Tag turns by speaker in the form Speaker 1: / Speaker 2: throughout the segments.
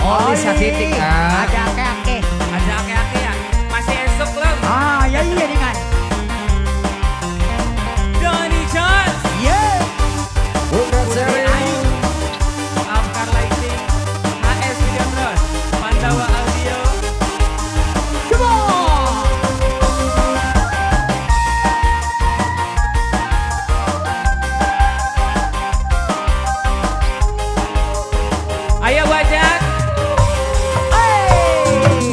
Speaker 1: Oh, bisa titik ah.
Speaker 2: Ada ake-ake.
Speaker 3: Ada ake-ake ya. Masih esok loh.
Speaker 2: Ah, ya iya nih kan.
Speaker 3: Johnny Jones.
Speaker 2: Yeah.
Speaker 3: Putri Ayu. Afkar Lighting. HS Videotron. Pandawa Audio.
Speaker 2: Come on.
Speaker 3: Ayo wajah.
Speaker 2: Hey.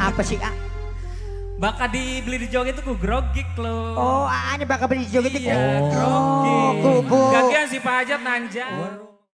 Speaker 2: Apa sih, ah?
Speaker 3: Bakal dibeli di joget itu ku grogik loh.
Speaker 2: Oh, ini bakal beli di joget itu.
Speaker 3: Iya, grogi.
Speaker 2: Kubu.
Speaker 3: Gagian si Pak Hajat nanja.